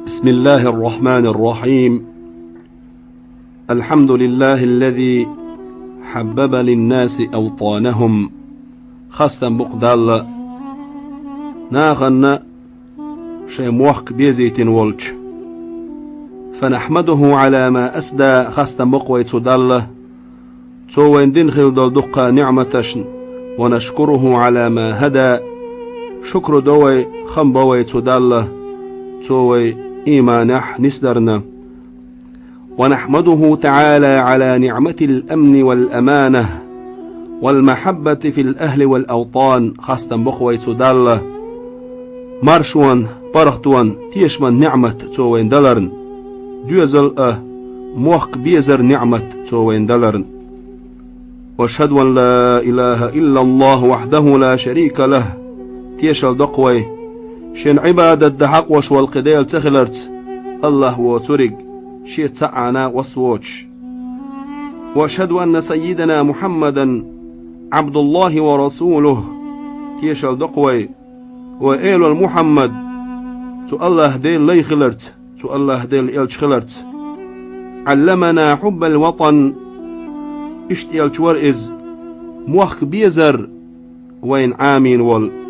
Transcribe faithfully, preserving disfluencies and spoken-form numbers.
بسم الله الرحمن الرحيم. الحمد لله الذي حبب للناس أوطانهم. Хастам бу-кх Далла нахана шайн мохк безийтина волчу. فنحمده على ما أسدى. Хастам бу-кх вай цу Далла, Цо вайна дина хилла долу дуккха ниъматашна. ونشكره على ما هدى. Шукр до вай, хам бо вай цу Далла, Цо вай ийманехь нисдарна. ونحمده تعالى على نعمة الأمن والأمانة والمحبة في الأهل والأوطان. Хастам бу-кх вай цу Далла, маршонан, паргӀатонан, тешаман ниъмат Цо вайна даларна, доьзал а, мохк безар ниъмат Цо вайна даларна. وأشهد أن لا إله إلا الله وحده لا شريك له. Тешалла до-кх вай, шен Ӏибадат дан хьакъ волуш волу кхин Дела ца хиларца, АллахӀ воцуриг, Шен цхьаъ а, накъост а воцуш. وأشهد أن سيدنا محمدا عبد الله ورسوله. Тешалла до-кх вай, вай Эла волу Мухьаммад цу АллахӀ Делан лай хиларца, цу АллахӀ Делан элча хиларца. علمنا حب الوطن. Иштта элча вара иза, мохк безар вайна Ӏамийна волу.